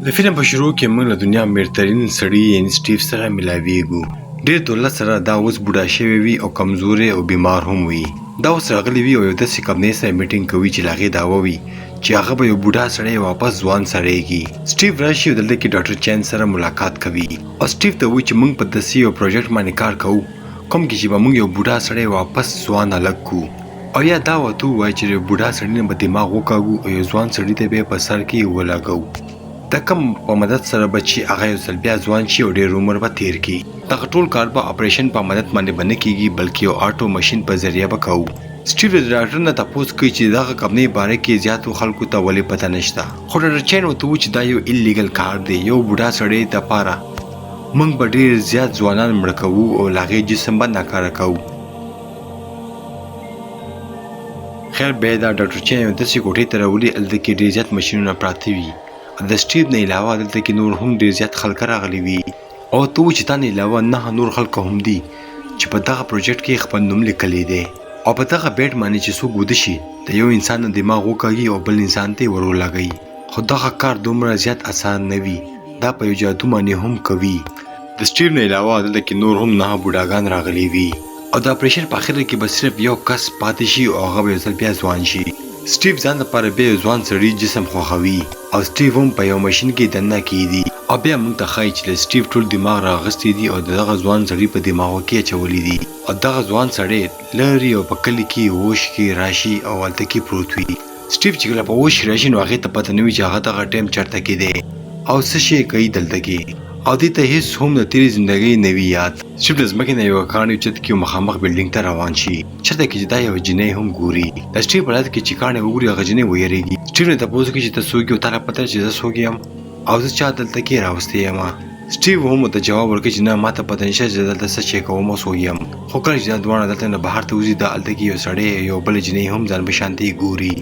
د فلم په شروع کې موږ له دنیا امیر ترین سړي یعنی سټیو سره ملاویږو. ډیر دولت سره دا اوس بوډا شوی وي او کمزوری او بیمار هم وي. دا اوس راغلی وي او یو داسې کمپنۍ سره میټینګ کوي چې له هغې دعوه وي چې هغه به یو بوډا سړی واپس ځوان سړی کړي. سټیو راشي او دلته کې ډاکټر چین سره ملاقات کوي او سټیو ته وایي چې موږ په داسې یو پروجیکټ باندې کار کوو کوم کې چې به موږ یو بوډا سړی واپس ځوان هلک کړو او یا دا ورته ووایه چې یو بوډا سړي نه به دماغ وکاږو او یو ځوان سړي ته به یې په سر کې ولګوو د کوم په مدد سره به چې هغه یو ځل بیا ځوان شي او ډېر عمر به تېر کړي. دغه ټول کار به اپریشن په مدد باندې به نه کېږي بلکې یو آټو مشین په ذریعه به کوو. سټیو له ډاکټر نه تپوس کوي چې دغه کمپنۍ باره کې زیاتو خلکو ته ولې پته نشته خو ډاکټر چین ورته وویل چې دا یو ایلیګل کار دی یو بوډا سړی دپاره موږ به ډېر زیات ځوانان مړه کوو او له هغې جسم به ناکاره کوو. خیر بیا دا ډاکټر چین یو داسې کوټې ته راولي هلته کې ډېر زیات مشینونه پراته وي او د سټیو نه علاوه دلته کې نور هم ډېر زیات خلک راغلي وي او ورته ووایي چې تا نه علاوه نهه نور خلک هم دي چې په دغه پروجیکټ کې خپل نوم لیکلی دی او په دغه بیډ باندې چې څوک ویده شي د یو انسان نه دماغ وکاږي او بل انسان ته یې ور ولګوي خو دغه کار دومره زیات اسان نه وي دا په یو جادو باندې هم کوي. د سټیو نه علاوه دلته کې نور هم نهه بوډاګان راغلي وي او د اپریشن په اخره کې به صرف یو کس پاتې شي او هغه به یو ځل بیا ځوان شي. سټیو ځان لپاره بیا یو ځوان سړي جسم خوښوي او سټیو هم په یو ماشین کې دننه کیدي او بیا موږ ته ښایي چې له سټیو ټول دماغ راغستي دي او ددغه ځوان سړي په دماغو کې اچولي دي او دغه ځوان سړی لرې او په کلي کې هوش کې راشي او هلته کې پروت وي. سټیو چې کله په هوش کې راشي نو هغې ته پته نه وي چې هغه دغه ټایم چرته کې دی او څه شی کوي دلته کې او دې ته هیڅ هم د تیرې زندګۍ نه وي یاد. سټیو له ځمکې نه یوه کاڼي اوچت کړي او مخامخ بلډینګ ته روان شي چرته کې چې دا یوه جینۍ هم ګوري. د سټیو په لاس کې چې کاڼی وګوري هغه جینۍ ویریږي. سټیو نه تپوس کوي چې ته څوک یې او تاله پته ده چې زه څوک یم او زه چا دلته کې راوستی یم. سټیو هم ورته جواب ورکوي چې نه ماته پته نشته چې زه دلته څه شی کوم او څوک یم. خو کله چې دا دواړه دلته نه بهر ته وځي دا هلته کې یو سړی او یوه بله جینۍ هم ځان په شانتې ګوري.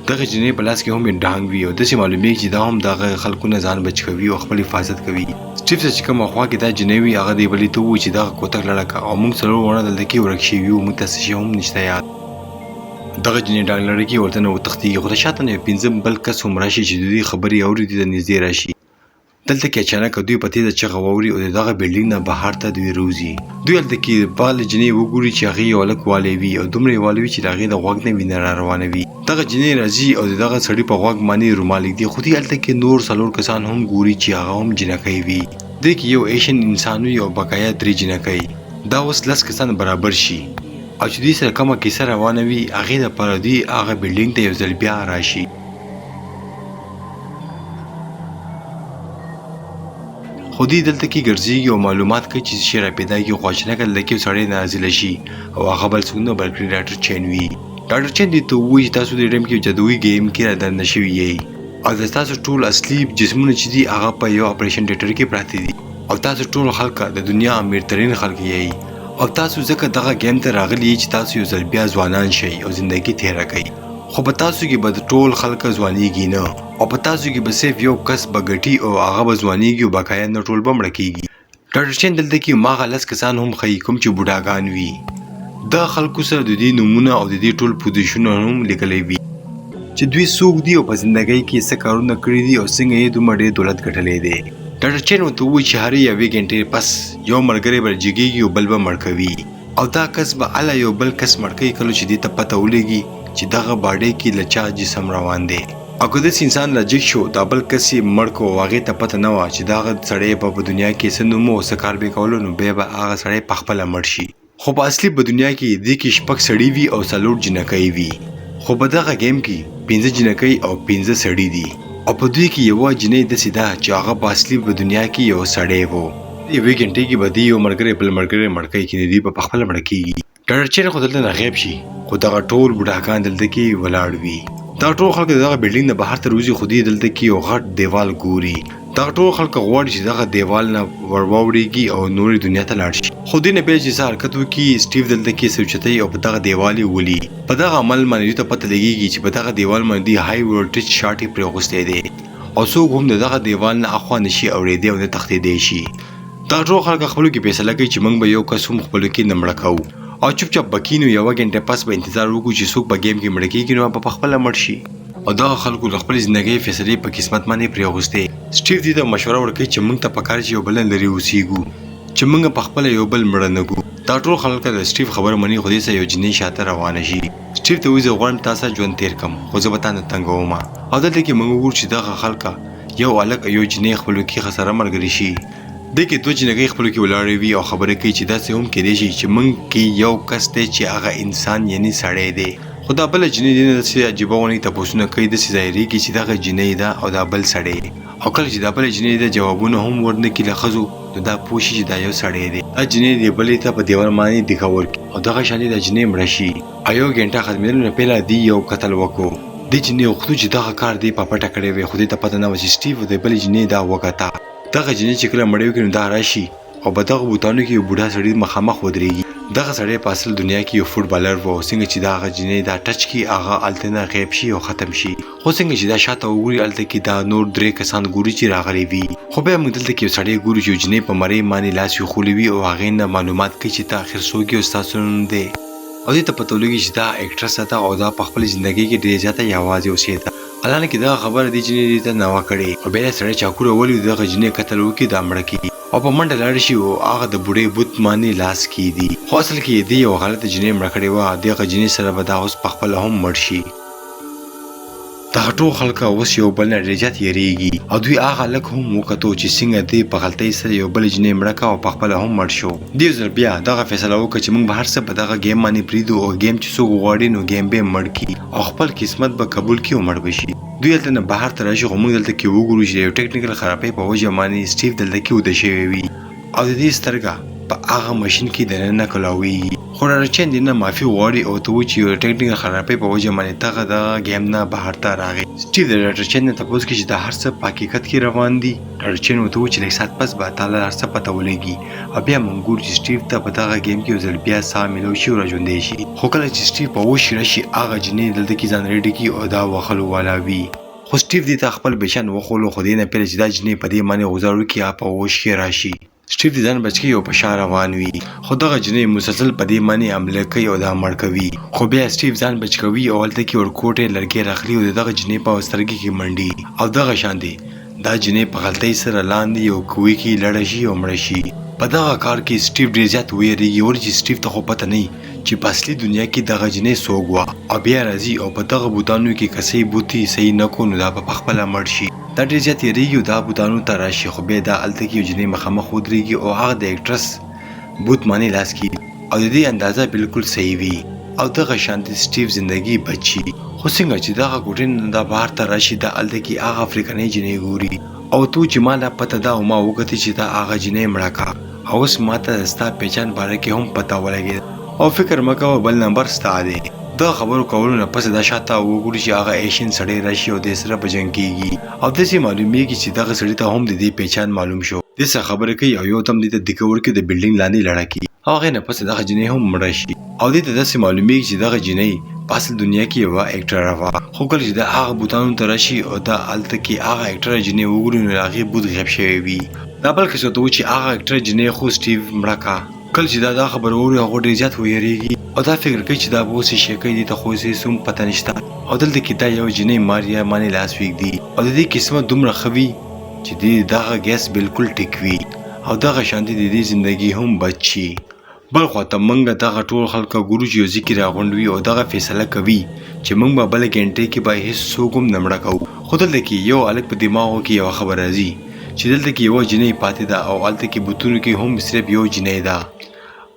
دغې جینۍ په لاس کې هم یو ډانګ وي او داسې معلومیږي چې دا هم دغه خلکو نه ځان بچ کوي او خپل حفاظت کوي. سټیو ته چې کومه خوا کې دا جینۍ وي هغه دې بلې ته ووایي چې دغه کوتک لړه که او موږ څلور واړه دلته کې ورک شوي یو موږ ته څه شی هم نشته یاد. دغه جینۍ ډانګ لړه کړي ورته نه وتښتیږي خو د شاته نه یو پنځم بل کس هم راشي چې د دوی خبرې اوري دوی ته نږدې راشي. دلته کې اچانک دوی په تیزه چغه واوري او د دغه بلډینګ نه بهر ته دوی روزي. دوی هلته کې بله جینۍ وګوري چې هغې یو هلک والی وي او دومره یې والی وي چې د هغې د غوږ نه وینه را روانه وي. دغه جینۍ راځي او د دغه سړي په غوږ باندې رومال ږدي خو دوی هلته کې نور څلور کسان هم ګوري چې هغه هم جینکۍ وي. دې کې یو ایشن انسان وي او بقایا درې جینکۍ. دا اوس لس کسان برابر شي او چې دوی سره کومه کیسه روانه وي هغې لپاره دوی هغه بلډینګ ته یو ځل بیا راشي. خو دوی دلته کې ګرځېږي او معلومات کوي چې څه شی راپیدا کړي خو اچانک دلته کې یو سړی نازله شي او هغه بل څوک نه بلکې ډاکټر چین وي. ډاکټر چین دوی ته ووایي چې تاسو دې ټایم کې یو جادويي ګیم کې را دننه شوي یئ او د تاسو ټول اصلي جسمونه چې دي هغه په یو اپریشن ټیټر کې پراته دي او تاسو ټول خلک د دنیا امیر ترین خلک یئ او تاسو ځکه دغه ګیم ته راغلي یئ چې تاسو یو ځل بیا ځوانان شئ او زندګي تیره کړئ. خو په تاسو کې به ټول خلک ځوانیږي نه او په تاسو کې به صرف یو کس به ګټي او هغه به ځوانیږي او بقایا نور ټول به مړه کیږي. ډاکټر چین دلته کې هماغه لس کسان هم ښيي کوم چې بوډاګان وي. دغه خلکو سره د دوی نومونه او د دوی ټول پوزیشنونه هم لیکلی وي چې دوی څوک دي او په زندګۍ کې یې څه کارونه کړي دي او څنګه یې دومره ډېر دولت ګټلی دی. ډاکټر چین ورته وویل چې هرې یوې ګنټې پس یو ملګری به جګیږي او بل به مړ کوي. او دا کس به هله یو بل کس مړ کوي کله چې دې ته پته ولګي چې دغه باډۍ کې له چا جسم روان دی او که داسې انسان را جګ شو دا بل کس یې مړ کړو او هغې ته پته نه وه چې دغه سړی به په دنیا کې څه نوم و او څه کار به یې کولو نو بیا به هغه سړی پخپله مړ شي. خو په اصلي په دنیا کې دې کې شپږ سړي وي او څلور جینکۍ وي خو په دغه ګیم کې پنځه جینکۍ او پنځه سړي دي او په دوی کې یوه جینۍ داسې ده چې هغه په اصلي په دنیا کې یو سړی و. یوې ګنټې کې به دی یو ملګری بل ملګری مړ کوي کینې دوی به پخپله مړه کیږي. ډاکټر چین خو دلته نه غیب شي خو دغه ټول بوډاګان دلته کې ولاړ وي. دغه ټول خلک د دغه بلډینګ نه بهر ته روځي خو دوی دلته کې یو غټ دیوال ګوري. دغه ټول خلک غواړي چې دغه دیوال نه ور واوړیږي او نورې دنیا ته لاړ شي. خو دوی نه پرېږدي چې څه حرکت وکړي. سټیو دلته کې څه اوچتوي او په دغه دیوال یې ولي. په دغه عمل باندې دوی ته پته لګیږي چې په دغه دیوال باندې دوی های ولټیج شارټ یې پرې اغوستی دی. او څوک هم د دغه دیوال نه اخوا نشي اوړیدی او نه تښتیدی شي. دغه ټول خلک خپلو کې فیصله کوي چې موږ به یو کس هم خپلو کې نه مړه کوو او چوپ چاپ به کینو، یوه ګنټه پس به انتظار وکړو چې څوک به ګیم کې مړه کیږي نو به پخپله مړ شي. او او دغه خلکو د خپلې زندګۍ فیصلې په قسمت باندې پرېغوستې. سټیو دوی ته مشوره ورکوي چې موږ ته پکار چې یو بل نه لرې اوسیږو چې موږ په خپله یو بل مړه نه کړو. دا ټول خلک د سټیو خبره مني خو دې سره یو جینۍ شاته روانه شي. سټیو ته وایي زه غواړم تا سره ژوند تیر کړم خو زه به تا نه تنګوم. او دلته کې موږ وګورو چې دغه خلک یو هلک او یو جینۍ خپلو کې ښه سره ملګري شي. دې کې دوه جینکۍ خپلو کې ولاړې وي او خبرې کوي چې داسې هم کېدای شي چې موږ کې یو کس دی چې هغه انسان یعنی سړی دی. خو دا بله جینۍ دې نه داسې عجیبه غوندې تپوسونه کوي، داسې ظاهرېږي چې دغه جینۍ ده او دا بل سړی. او کله چې دا بله جینۍ ده جوابونه هم ورنه کړي له ښځو نو دا پوه شي چې دا یو سړی دی. دا جینۍ دې بلې ته په دیوال باندې دیکه ورکړي او دغه شان دې دا جینۍ مړه شي. او یو ګنټه ختمېدلو نه پهله دې یو قتل وکړو. دې جینۍ غوښتو چې دغه کار دې په پټه کړی وی خو دې ته پته نه وه چې سټیو او د بلې جینۍ دا وکته. دغه جینۍ چې کله مړې وکړي نو دا راشي او په دغو بوتانو کې یو بوډا سړي مخامخ ودرېږي. دغه سړی په اصل دنیا کې یو فوټبالر و او څنګه چې دا هغه جینۍ دا ټچ کړي هغه هلته نه غیب شي او ختم شي. خو څنګه چې دا شاته وګوري هلته کې دا نور درې کسان ګوري چې راغلي وي. خو بیا موږ دلته کې یو سړی ګورو چې یو جینۍ په مرۍ باندې لاس ایښولی وي او هغې نه معلومات کوي چې ته اخر څوک یې او ستا څه نوم دی. او دې ته پته ولګي چې دا اکټرسه ده او دا په خپلې زندګۍ کې ډېره زیاته یوازې اوسېده. حالانکه دغه خبره دې جینۍ دې ته نه وه کړې. او بیا دا سړی چاقو راولي او دغه جینۍ قتل وکړي دا مړه کړي او په منډه لاړ شي او هغه د بوډۍ بت باندې لاس کیږدي. خو اصل کې یې دې یوه غلطه جینۍ مړه کړې وه، دغه جینۍ سره به دا اوس پخپله هم مړ شي. دغه ټول خلک اوس یو بل نه ډېر زیات یریږي او دوی هغه هلک هم وکتو چې څنګه دې په غلطۍ سره یو بله جینۍ مړه کړه او پخپله هم مړ شو. دې یو ځل بیا دغه فیصله وکړه چې موږ به هر څه په دغه ګیم باندې پریږدو او ګیم چې څوک وغواړي نو ګیم به مړ کړي او خپل قسمت به قبول کړي او مړ به شي. دوی هلته نه بهر ته راشي خو موږ دلته کې وګورو چې د یو ټیکنیکل خرابۍ په وجه باندې سټیو دلته کې وده شوی وي او د دې سترګه په هغه ماشین کې دننه کلاویږي. خو ډاکټر چین دې نه معافي غواړي او ته وایي چې یو ټیکنیکل خرابۍ په وجه باندې دغه دغه ګیم نه بهر ته راغی. سټیو د ډاکټر چین نه تپوس کوي چې دا هر څه په حقیقت کې روان دي. ډاکټر چین ورته وایي چې لږ ساعت پس به تاله هر څه پته ولګي او بیا موږ ګورو چې سټیو ته په دغه ګیم کې یو ځل بیا ساه میلو شي او راژوندی شي. خو کله چې سټیو په هوش راشي هغه جینۍ دلته کې ځان ریډي کړي او دا وهلو والا وي. خو سټیو دې ته خپل بچیان وښولو خو دې نه پهله چې دا جینۍ په دې باندې غوزار وکړي هغه په هوش کې راشي. سټیو د ځان بچ کوي او په شا روان وي خو دغه جینۍ مسلسل په دې باندې حمله کوي او دا مړ کوي. خو بیا سټیو ځان بچ کوي او هلته کې ورکوټی لرګی راخلي او د دغه جینۍ په سترګې کې منډي او دغه شان دی دا جینۍ په غلطۍ سره لاندې یو کوهي کې لړه شي او مړه شي. په دغه کار کې سټیو ډیر زیات ویریږي ولې چې سټیو ته خو پته نه وي چې په اصلي دنیا کې دغه جینۍ څوک وه او بیا راځي او په دغه بوتانو کې که صحیح بوت یې صحیح نه کړو نو دا به پخپله مړ شي. دا ډیر زیات یریږي او دا بوتانو ته راشي خو بیا دا هلته کې یو جینۍ مخامخ ودریږي او هغه د اکټرس بوت معنی لاس کې او د دې اندازه بالکل صحیح وي او دغه شان د سټیو زندګي بچ شي. خو څنګه چې دغه کوټې نه دا بهر ته راشي دا هلته کې هغه افریقنۍ جینۍ ګوري او تو چې ما لا پته ده او ما وکتل چې تا هغه جینۍ مړه کړه او اوس ماته د ستا پهچان باره کې هم پته ولګېده او فکر مه کوه بل نمبر ستا دی. د خبرو کولو نه پس دا شاته وګوري چې هغه ایشین سړی راشي او دې سره په جنګ کیږي او داسې معلومیږي چې دغه سړي ته هم د دې پهچان معلوم شو. دې سره خبرې کوي او یو دم دې ته دیکه ورکړي او د بلډینګ لاندې لړه کړي او هغې نه پس دغه جینۍ هم مړه شي او دې ته داسې معلومیږي چې دغه جینۍ په اصل دنیا کې یوه اکټره وه خو کله چې دا هغه بوتانو ته راشي او دا هلته کې هغه اکټره جینۍ وګوري نو د هغې بوت غیب شوی وي. دا بل کس ورته وایي چې هغه اکټره جینۍ خو سټیو مړه کړه. کله چې دا دا خبره اوري هغه ډېر زیات ویریږي او دا فکر کوي چې دا به اوس څه شی کوي، دې ته خو هېڅ هم پته نشته او دلته کې دا یوه جینۍ ماریا باندې لاس ویږدي او د دې قسمت دومره ښه وي چې دې دغه ګیس بالکل ټیک وي او دغه شانتې د دې زندګي هم بچ شي. بل خوا ته مونږ دغه ټول خلک ګورو چې یو ځای کې راغونډ وي او دغه فیصله کوي چې مونږ به بله ګنټې کې به هیڅ څوک هم نه مړه کوو خو دلته کې یو هلک په دماغو کې یوه خبره راځي چې دلته کې یوه جینۍ پاتې ده او هلته کې بتونو کې هم صرف یو جینۍ ده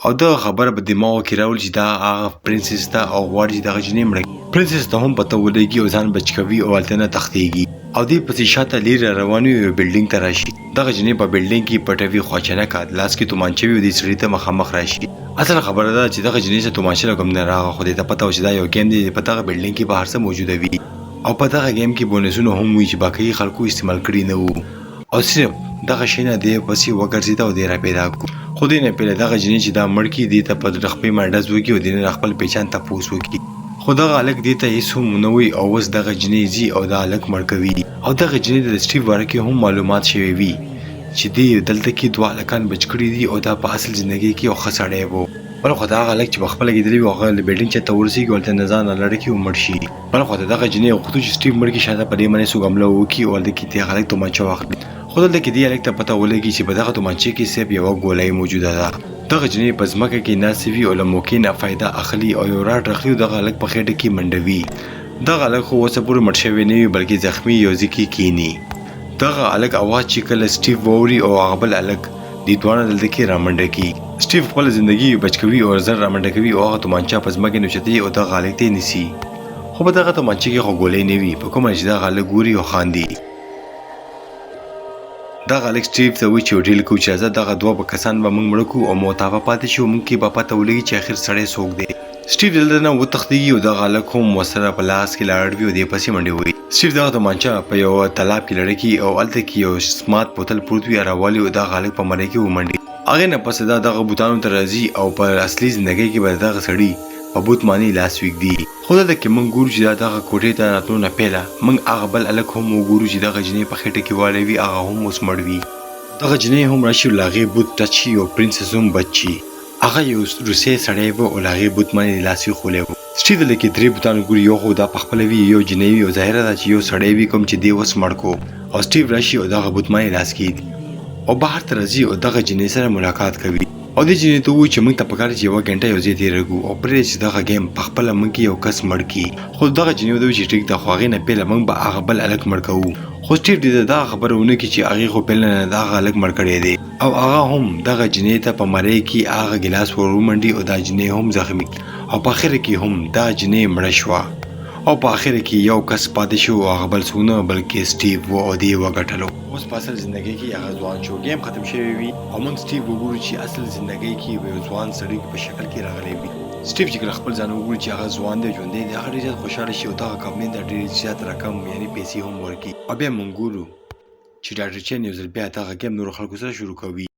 او دغه خبره په دماغو کې راولي چې دا هغه پرنسس ده او غواړي چې دغه جینۍ مړه کړي. پرنسس ته هم پته ولګي او ځان بچ کوي او هلته نه تښتیږي او دې پسې شاته لرې را روان وي او یو بلډینګ ته راشي. دغه جینۍ په بلډینګ کې پټه وي خو اچانکه لاس کې تومانچه وي او دې سړي ته مخامخ راشي. اصل خبره دا ده چې دغه جینۍ سره تومانچه له کوم نه راغله خو دې ته پته وه چې دا یو ګیم دی چې په دغه بلډینګ کې به هر څه موجوده وي او په دغه ګیم کې بونسونه هم وي چې باقي خلکو استعمال کړي نه وو او صرف دغه شی نه دی پسې وګرځېده او دی را پیدا کړو. خو دې نه پهله دغه جینۍ چې دا مړ کړي دې ته په خپې باندې ډز وکړي او دې نه خپل پېچان تپوس وکړي. خو دغه هلک دې ته هېڅ هم ونه وایي او اوس دغه جینۍ ځي او دا هلک مړ کوي او دغه جینۍ ته د سټیو باره کې هم معلومات شوی وي چې دې دلته کې دوه هلکان بچ کړي دي او دا په اصل زندګۍ کې یو ښه سړی وو. بل خوا ته هغه هلک چې په خپله کېدلی وي هغه له بلډینګ چت ته ورسېږي او هلته نه ځان لړه کړي او مړ شي. بل خوا ته دغه جینۍ غوښتو چې سټیو مړ کړي شاته په دې باندې څوک حمله وکړي او هلته کې دې هلک تومانچه واخلي. خو دلته کې دې هلک ته پته ولګي چې په دغه تومانچې کې صرف یوه ګولۍ موجوده ده. دغه جینۍ په ځمکه کې ناستې وي او له موقع نه فایده اخلي او یو راډ راخلي او دغه هلک په خېټه کې منډوي. دغه هلک خو اوسه پورې مړ شوی نه وي بلکې زخمي یو ځای کې کیني. دغه هلک اواز چې کله سټیو واوري او هغه بل هلک دې دواړه دلته کې رامنډه کړي. سټیو خپله زندګي بچ کوي او زر رامنډه کوي او هغه تومانچه په ځمکه نه اوچتوي او دغه هلک ته یې نیسي. خو په دغه تومانچه کې خو ګولۍ نه وي په کومه چې دغه هلک ګوري او خاندي. دغه هلک سټیو ته وایي چې یو ډیل کوو چې راځه دغه دوه به کسان به موږ مړه کړو او موتابه پاتې شي او موږ کې به پته ولګي چې اخر سړی څوک دی. سټیو دلته نه وتښتیږي او دغه هلک هم ورسره په لاس کې لاړ وي او دی پسې منډې وهي. سټیو دغه تومانچه په یوه تالاب کې لړه کړي او هلته کې یو سمات بوتل پروت وي راولي او دغه هلک په مرۍ کې ومنډي. هغې نه پس دا دغه بوتانو ته راځي او په اصلي زندګۍ کې به دغه سړي په بوت معنی لاس وږدي. خو دلته کې موږ ګورو چې دا دغه کوټې ته راتلو نه پيله موږ هغه بل هلک هم وګورو چې دغه جینۍ په خېټه کې والی وي هغه هم اوس مړ وي. دغه جینۍ هم راشي او له هغې بوت ټچ شي او پرنسس هم بچ شي. هغه یو روسی سړی و او له هغې بت باندې یې لاس ایښولی و. سټیو دلته کې درې بتان ګوري، یو خو دا پخپله وي، یو جینۍ وي او ظاهره ده چې یو سړی وي کوم چې دې اوس مړ کو. او سټیو راشي او دغه بت باندې لاس کیږدي او بهر ته راځي او دغه جینۍ سره ملاقات کوي او دې جینۍ ته ووایي چې موږ ته پکار چې یوه ګنټه یو ځای تیره کړو او پرېږده چې دغه ګیم پخپله موږ کې یو کس مړ کړي. خو دغه جینۍ ورته ووایي چې ټیک ده خو هغې نه پهله موږ به هغه بل هلک مړ کوو. خو سټیو دې ته دغه خبره ونه کړي چې هغې خو پهله نه دغه هلک مړ کړی دی. او هغه هم دغه جینۍ ته په مرۍ کې هغه ګیلاس ور ومنډي او دا جینۍ هم زخمي کړي او په اخره کې هم دا جینۍ مړه شوه او په اخره کې یو کس پاتې شو او هغه بل څوک نه بلکې سټیو و او دې وګټلو. اوس په اصل زندګۍ کې هغه ځوان شو ګیم ختم شوی وي او موږ سټیو وګورو چې اصل زندګۍ کې یو ځوان سړي په شکل کې راغلی وي. سټیو چې کله خپل ځان وګوري چې هغه ځوان دی ژوندی دی هغه ډیر زیات خوشحاله شي او دغه کمپنۍ ته ډیر زیات رقم یعنی پیسې هم ورکړي او بیا موږ ګورو چې ډاکټر چین یو ځل بیا دغه ګیم نورو خلکو سره شروع کوي.